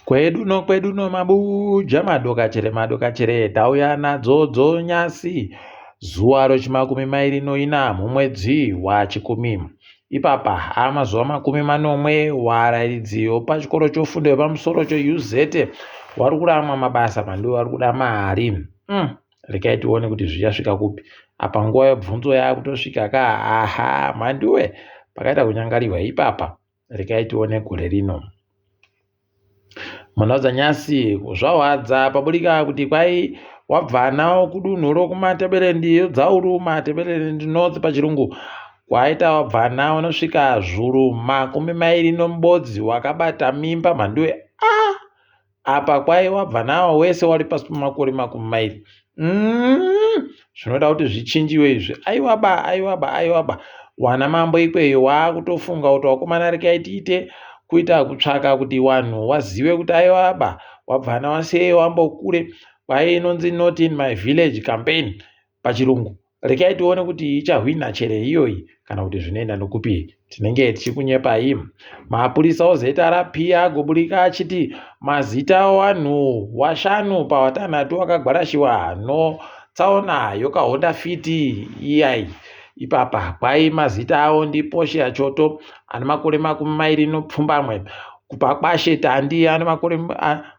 Kwedu no kwedu no mabuja madokachere madokachere tauya nadzo dzonyasi zuva rochimakumi mairi noina mumwedzi wachikumi ipapa amazuva 70 warairidzi wopachikoro chofundo yepamusoro cheUZ wari kuramwa mabasa mhandu vari kuda mari Rekai tione kuti zvichasvika kupi apa nguva yebvunzo yaakutosvika ka aha mhanduwe pakaita kunyangariwa ipapa rekai tione gore rino Munoudza nyasi zvahwadza paburika kuti kwai wabvana kudunhu rokumatebelendi dzauru matebelendi north pachirungu kwaita wabvana unosvika zvuru 20 nomubodzi wakabata mimba mhanduwe ah apa kwai wabva nawo wese wari pasi pemakore 20 zvinoda kuti zvichinjiwe izvi aiwaba aiwaba aiwaba wana mambo ikweyo waakutofunga kuti wakomana rekai tiite kuita kutsvaka kuti wanhu wazive kuti aiwaba wabvana wasei wambokure kwai inonzi not in my village campaign pachirungu Rekai tione kuti ichahwina chere iyoyi kana kuti zvinoenda nokupi. Tinenge tichikunyepai. Mapurisa oZRP agoburika achiti mazita awanhu washanu pawatanhatu wakagwarashiwa no tsaona yokaHonda Fit iyai. Ipapa kwai mazita awo ndi Portia Choto ane makore 27, Kupakwashe Tandi ane makore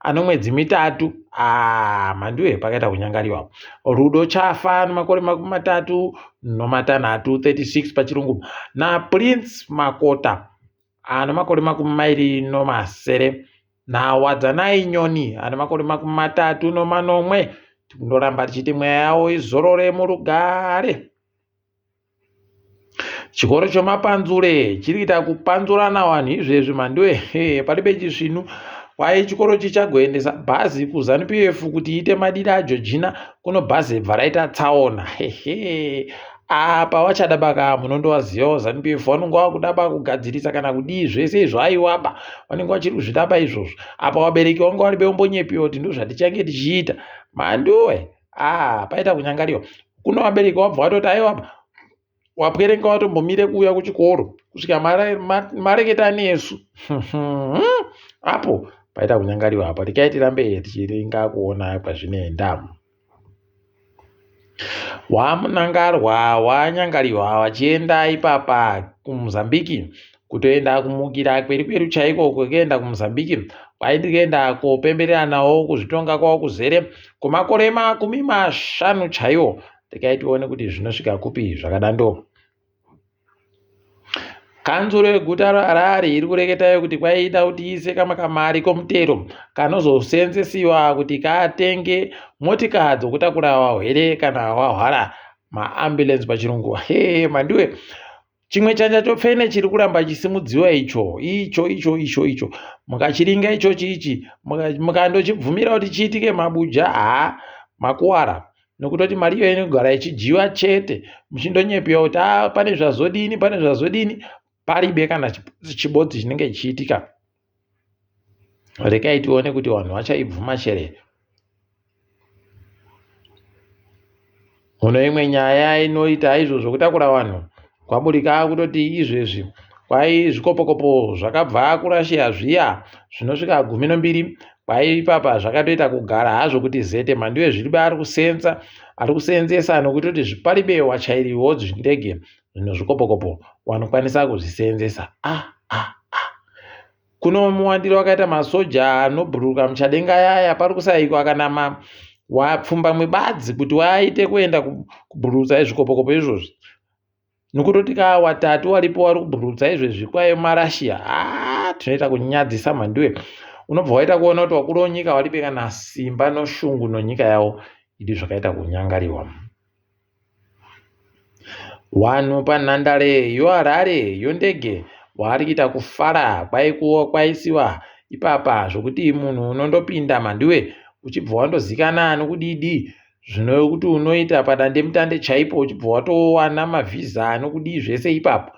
ane mwedzi mitatu ah, mhanduwe pakaita kunyangariwa Rudo Chafa ane makore 36 36 pachirungu naPrince Makota ane makore 27 naWadzanai Nyoni ane makore 37 tikundoramba tichiti mweya yawo izorore murugare. Chikoro chemapanzure chiri kuita kupanzurana vanhu izvezvi mhanduwe paribe chisvinu. Kwai chikoro chichagoendesa bhazi kuZanu PF kuti iite madira aJojina kuno bhazi bva raita tsaona hehe. Apa vachada baka munondovazivawo Zanu PF vanonga vakuda bakugadzirisa kana kudii zvese izvo aiwaba vanenge vachiri kuzvidaba izvozvo. Apa vabereki vanga vari beumbonyepiwa kuti ndozvatichange tichiita mhanduwe. Ah, paita kunyangariwa kuno vabereki wabva watoti aiwa wapwerenga watombomire kuuya kuchikoro kusvika mareketa nesu apo paita kunyangariwa apo rekai tirambe tichiringa kuona kwazvinoenda wamunangarwa wanyangariwa wachienda ipapa kumozambiki kutoenda kumukira kweri kweru chaiko kwekuenda kumozambique kwaindikuenda kopemberera nawo kuzvitonga kwawo kuzere kwemakore 50 chaiwo rekai tione kuti zvinosvika kupi zvakadando kanzuro yeguta reharare iri kureketayo kuti kwaida kuti iise kamwe kamari komutero kanozosenzesiwa kuti katenge motika dzokutakura vahwere kana vahwara maambulance pachirungu he mandiwe Chimwe chanja chopfene chiri kuramba chisimudziwa icho icho icho icho icho mukachiringa ichochi ichi mukandochibvumira kuti chiitike mabuja haa makuwara nokutoti mari iyoyo inogara ichidyiwa chete muchindonyepiwa kuti a pane zvazodini pane zvazodini paribe kana chibodzi chinenge chichiitika rekai tione kuti vanhu vachaibvuma chere Muno imwe nyaya inoita izvo zvekutakura vanhu kwaburika kutoti izvezvi kwai zvikopokopo zvakabva kuRussia zviya zvinosvika 12 kwai ipapa zvakatoita kugara hazvo kuti zete mhanduwe zviri ari kusenza ari kusenzesa nokutoti zviparibe wachairiwo zvindege zvino zvikopokopo wanokwanisa kuzvisenzesa ah ah ah Kuno muwandiro wakaita masoja anobhururuka muchadenga yaya pari kusaikwa kana ma wapfumbamwe badzi kuti waite kuenda kubhururutsa izvikopokopo izvozvi nokutoti ka watatu waripo wari kubhururutsa izvezvi kwayo marashiya haa tinoita kunyadzisa mhanduwe unobva waita kuona kuti wakuru wenyika waribe kana simba noshungu nonyika yavo idi zvakaita kunyangariwa Wanhu panhandare yoHarare yondege waari kuita kufara kwaikuwa kwaisiwa ipapa zvokuti munhu unondopinda mhanduwe uchibva wandozikana nokudidi zvinokuti unoita padandemutande chaipo uchibva watowana mavhiza anokudii zvese ipapo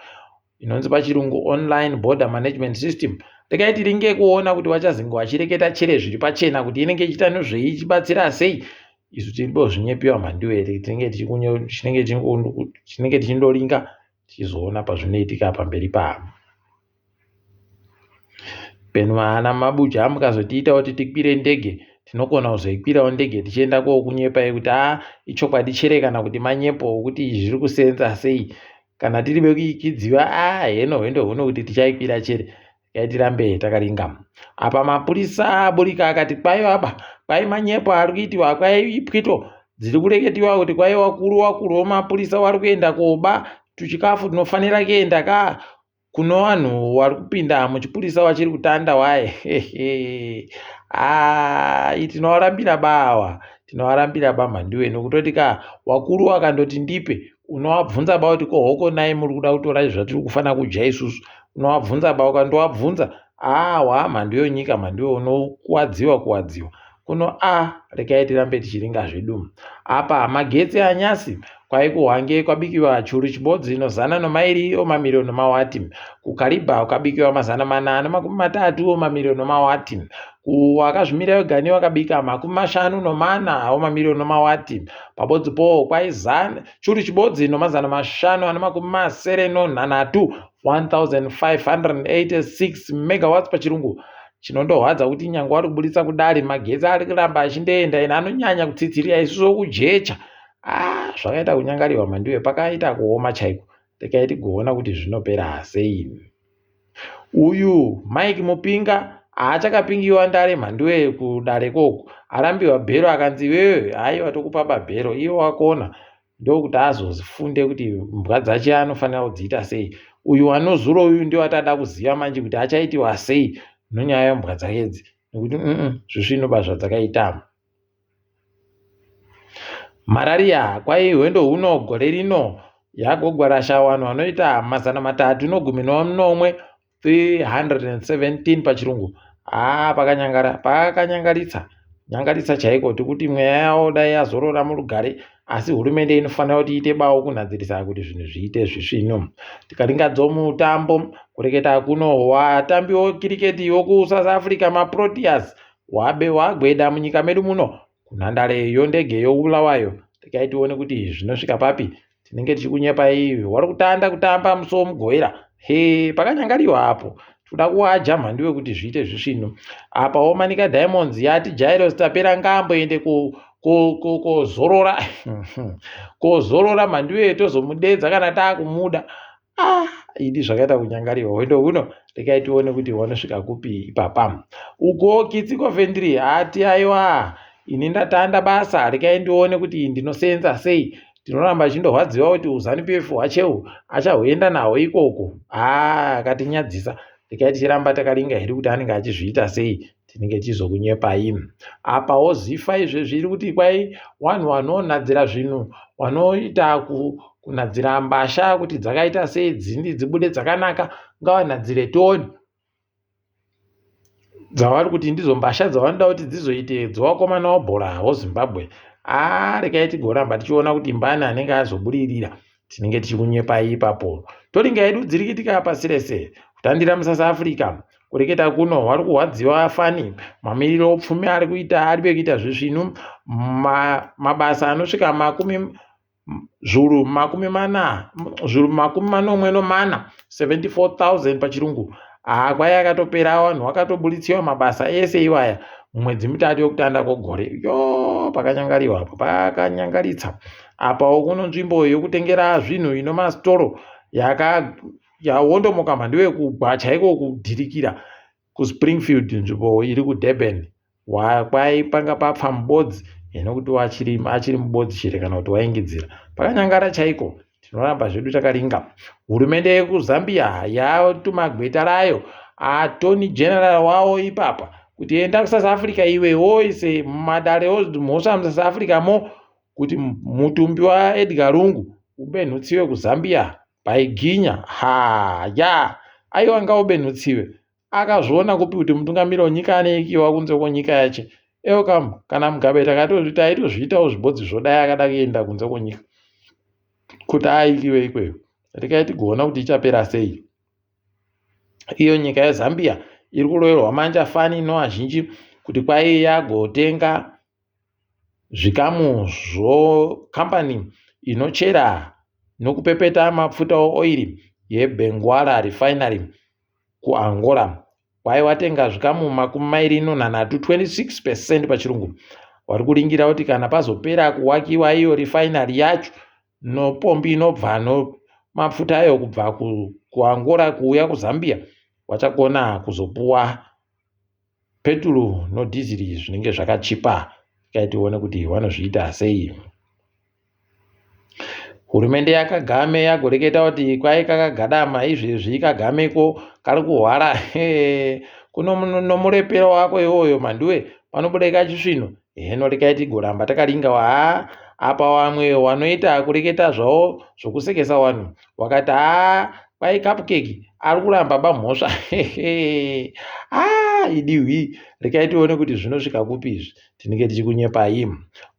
inonzi pachirungu online border management system rekai tiringe kuona kuti vachazenge vachireketa chere zviri pachena kuti inenge ichiita nezvei ichibatsira sei isu tiripo zvinyepiwa mhandu here tinenge tichindoringa tichizoona pazvinoitika pamberi pavo. Penu ana mabuja mukazotiita kuti tikwire ndege tinokona kuzoikwirawo ndege tichienda kokunyepai kuti a ichokwadi chere kana kuti manyepo okuti zviri kusenza sei. Kana tiri vekuikidziwa a heno hwendo huno kuti tichaikwira chere. Regai tirambe takaringa. Apa mapurisa aburika akati kwai baba kwai manyepo ari kuitiwa kwai ipwito dziri kureketiwa kuti kwai wakuru wakuru wemapurisa wari kuenda koba tuchikafu tunofanira kuenda ka kuno vanhu wari kupinda muchipurisa wachiri kutanda waye haa tinovarambira ba awa tinovarambira ba mhanduwe nokutoti ka wakuru wakandoti ndipe unovabvunza ba kuti ko hoko nai muri kuda kutora zvatiri kufanira kudya isusu unovabvunza ba ukandovabvunza haa waa mhandu yenyika mhanduwe unokuwadziwa kuwadziwa Kuno a regai tirambe tichiringa zvedu. Apa magetsi anyasi kwai kuHwange kwabikiwa churu chibodzi nozana nomairi omamirioni nomawati. KuKariba kwabikiwa mazana mana nomakumi matatu omamirioni nomawati. Kuwakazvimira wega newakabika 54 omamirioni nomawati. Pabodzi po kwai zana churu chibodzi nomazana 573 1586 megawatts pachirungu. Chinondorwadza kuti nyange wari kuburitsa kudare magetsi ari kuramba achindoenda ende anonyanya kutsitsirira isusu kujecha. Ah, zvakaita kunyangariwa mhanduwe pakaita kuoma chaiko. Regai tigoona kuti zvinopera sei. Uyu Mike Mupinga haachakapingiwa ndare mhanduwe kudare ikoko. Arambiwa bhero akanzi iwewe haiwa tokupa babhero iwe wakona. Ndokuti azofunde kuti mbwa dzache anofanira kudziita sei. Uyu wanozuro uyu ndiye watada kuziva manje kuti achaitiwa sei nonyaya yembwa dzake idzi nekuti zvisvinoba zvadzakaita. Marariya kwai hwendo huno gore rino yagogwarasha vanhu vanoita 317 317 pachirungu haa pakanyangara pakanyangaritsa nyangaritsa chaiko tikuti mweya yavo dai yazorora murugare asi hurumende inofanira kuti iite bawo kunhadzirisa kuti zvinhu zviite zvisvinu tikaringadzo mutambo kureketa kuno watambi wekiriketi wokusouth africa maproteas wabe wagweda munyika medu muno Kunhandare yondege yoBulawayo regai tione kuti zvinosvika papi tinenge tichikunyepai wari kutanda kutamba musi womugovera he pakanyangariwa apo toda kuwaja mhanduwe kuti zviite zvisvinu apa womanika diamonds yati jairos tapera ngaamboende kozorora kozorora mhanduwe tozomudedza kana taakumuda ah idi zvakaita kunyangariwa hwendo huno regai tione kuti wanosvika kupi ipapa uko kitsi coventry hati aiwa ini ndatanda basa regai ndione kuti ndinosenza sei tinoramba tichindorwadziwa kuti uzanu pf hwacheu achahuenda nahwo ikoko haa akatinyadzisa regai tichiramba takaringa hedu kuti anenge achizviita sei tinenge tichizokunyepai apa wozifa izvezvi iri kuti kwai wanhu wanonadzira zvinhu wanoita kunadzira mbasha kuti dzakaita sei dzindi dzibude dzakanaka ngavanadzire toni dzavari kuti ndidzo mbasha dzavanoda kuti dzizoite dzevakomana wabhora wozimbabwe aa regai tigoramba tichiona kuti mbani anenge azobudirira tinenge tichikunyepai ipapo toringa yedu dziri kuitika pasi rese kutandira musouth africa Kureketa kuno vari kurwadziwa fani mamiriro opfumi ari kuita ari pekuita zvisvinu ma, mabasa anosvika makumi zviuru 40 zviuru 74 74000 pachirungu haa kwai akatopera vanhu vakatoburitsiwa mabasa ese iwaya mumwedzi mitatu yokutanda kwegore yo pakanyangariwa apo pakanyangaritsa apawo kuno nzvimbo yokutengera zvinhu ino masitoro yaka Yawondomoka mhanduwe kugwa chaiko kudhirikira kuSpringfield nzvimbo iri kuDurban kwai panga papfa mubodzi nekuti achiri achiri mubodzi chete kana kuti waingidzira pakanyangara chaiko tinoramba zvedu takaringa hurumende yekuzambia yatuma gweta rayo attorney general wavo ipapa kuti enda kusouth africa iwe woise mumadare mhosva musouth africa mo kuti mutumbi waedgar lungu ubenhutsiwe kuzambia Baiginya haa yaa aiwa ngaubenhutsiwe akazviona kupi kuti mutungamiri wenyika aneikiwa kunze kwenyika yache elcam kana mugabe takatozvi taitozviitawo zvibodzi zvodai akada kuenda kunze kwenyika kuti aikiwe ikweyo rekai tigoona kuti ichapera sei iyo nyika yezambia iri kuroverwa manja fani noazhinji kuti kwai yagotenga Zvikamu zvokambani inochera nokupepeta mafuta oiri yeBenguela Refinery kuAngola. Kwai watenga zvikamu 23, 26% pachirungu. Wari kuringira kuti kana pazopera kuwakiwa iyo refinery yacho nopombi inobva nomafuta ayo kubva kuAngola kuuya kuZambia, wachakona kuzopuwa peturu nodhiziri zvinenge zvakachipa. Regai tione kuti vanozviita sei. Hurumende yaKagame yagoreketa kuti kwai kakagadama izvezvi Kagameko kari kuhwara kuno nomurepero wako iwoyo mhanduwe panobuda kachisvino heno regai tigoramba takaringa haa apa vamwe wanoita kureketa zvavo zvokusekesa vanhu wakati haa kwai Cupcake ari kuramba bamhosva haa idihwi regai tione kuti zvinosvika kupi izvi tinenge tichikunyepai.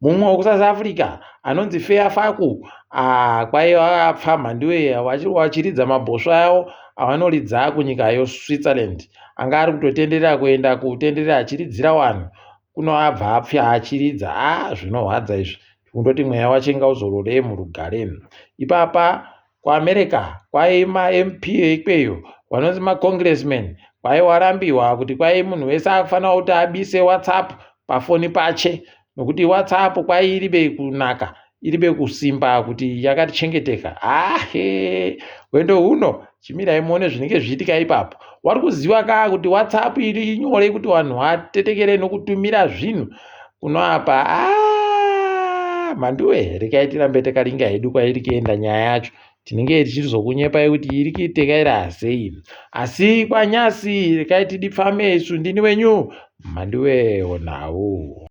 Mumwe wekuSouth Africa anonzi Feya Faku ah, kwaiva apfa mhanduwe vachiridza mabhosvo avo avanoridza kunyika yoSwitzerland. Anga ari kutotenderera kuenda kutenderera achiridzira vanhu kuno abva apfya achiridza. Ah, zvinorwadza izvi. Kundoti mweya wache ngauzorore murugare. Ipapa kuAmerica kwai maMP eikweyo vanonzi macongressman kwai warambiwa kuti kwai munhu wese akufanira kuti abise WhatsApp pafoni pache nokuti WhatsApp kwai iribe kunaka iribe kusimba kuti yakatichengeteka. Ahe, hwendo huno chimirai muone zvinenge zvichiitika ipapo. Wari kuziva ka kuti WhatsApp iri nyore kuti vanhu vatetekere nokutumira zvinhu kuno apa. Ah, mhanduwe regai tirambe takaringa hedu kwairi kuenda nyaya yacho. Tinenge tichizokunyepai kuti iri kuitekaira sei. Asi kwanyasi regai tidipfame isu ndini wenyu mhanduwe onhau.